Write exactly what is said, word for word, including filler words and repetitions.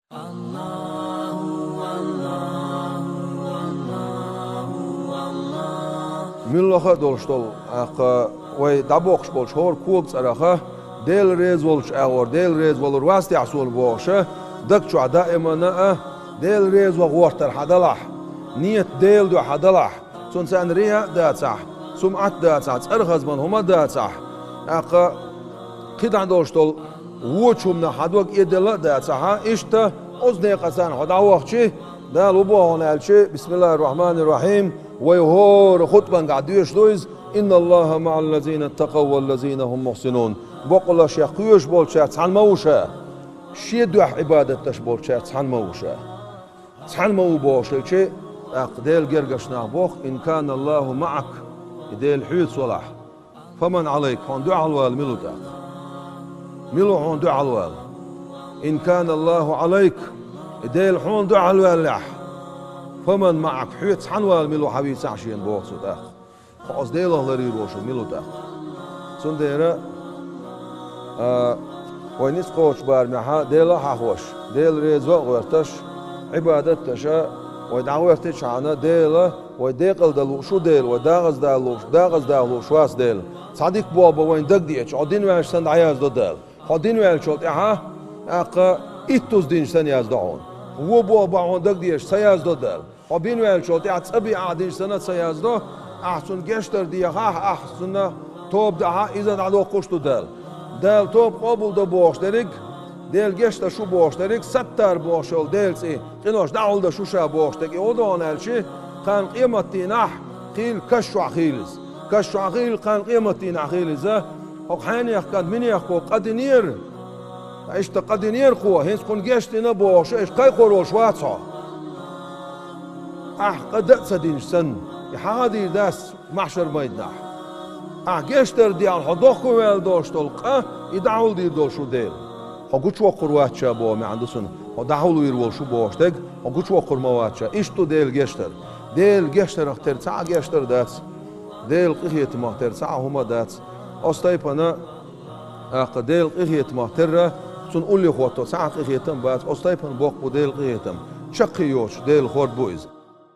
Муьлхха а долуш долу, тӀаккха вай дӀабоккхуш болчу хӀора кога цӀарах, Дела реза волчу агӀор Дела реза валур вац техьа суна бохуш, даг чохь даимана а Дела реза ван гӀортар хьан далахь, нийят Делан дуьхьа хьан далахь, цунна царна рияъ а дацахь, сумӀат а дацахь, цӀархазман хӀума а дацахь, тӀаккха кхидӀа долуш долу вочу хӀуманах хьан дог эделла а дацахь, иштта оцу некъаца хьо дӀавахчи, Дала ву боху хьуна аьлчи, бисмиллахӀир-рахьманир-рахьим, вай хӀора хутбангахь доьшуш ду иза: «Инна Аллаха маӀал лазина ттакъав вал лазина хӀум мухьсинун». Баккъалла шех кхоьруш болчаьрца цхьаьна ма ву ша, шен дуьхьа Ӏибадат деш болчаьрца цхьаьна ма ву ша. Цхьаьна ма ву бохуш хилчи, тӀаккха Делан гергарчу наха боху: «Ин кана Аллаху маӀак», и Дела хьоьца валахь, «фаман Ӏалайк», хьуна дуьхьал вала мила ву тӀаккха? Мила ву хьуна дуьхьал вала? «Ин кана Аллаху Ӏалайк», и Дела хьуна дуьхьал ваьллехь, «фаман маӀак», хьоьца цхьаьна вала мила ву, хьан вийцахь шена боху цо тӀаккха? Хьо оцу Делах ларйийр волуш ву мила ву тӀаккха? Цундела, а, вай ницкъ кхочу барамехь Дела а хьахош, Дела реза ван а гӀоьрташ, Ӏибадат а деш, вай дӀагӀоьртичхьана, Дела вай декъалдан лууш ву Дела, вай декъаздан лууш, декъаздан лууш вац Дела. Цхьа дика болх бан вайна дагадеъча, хьо дина ваьлча санна дӀаяздо Дала. Хьо дина ваьллачул тӀаьхьа, тӀаккха иттуза динчу санна яздо хьуна. Вон болх бан хьуна дагадеъча ца яздо Дала. Хьо бина ваьллачул тӀаьхьа цӀа бен ахь динчу санна ца яздо, ахь цунна гечдар дехахь, ахь цунна тоба дахь, иза дӀадоккхуш ду Дала. Дала тоба къобалдо бохуш дерриг, Дела гечдеш ву бохуш дерриг, Саттар бохуш йолу Делан цӀе, къинош дӀахьулдеш ву ша бохуш дерг и хӀун ду хьуна аьлчи, кхана къематдийнахь хийла, каш чохь хийла иза. Каш чохь хийла, кхана къематдийнахь хийла иза. ХӀокху хьенехан кӀант минех кхо къа динера? Иштта къа динера кхо, хӀинца кхунна гечдина бохуш, иштта кхайкхор волуш вац хьо. Ахь къа дан а ца динчу санна, и хьан хадийр дац маьхьшар майданахь? Ахь гечдар дехьа хьо дохко ваьлла долуш долу къа, и дӀахьулдийр долуш ву Дела. Хьо гучувоккхур вац ша боху маьӀна ду цуьнан, хьо дӀахьулвийр волуш ву бохуш дерг, хьо гучувоккхур ма вац ша. Иштта ду Делан гечдар. Делан гечдарах тера цхьа а гечдар дац. Делан къинхетамах тера цхьа а хӀума дац. Оцу тайпана, тӀаккха Делан къинхетамах терра, цунна уллехь хӀотто цхьа а къинхетам бац. Оцу тайпана боккха бу Делан къинхетам. Чаккхе йоцуш Делан хӀорд бу иза.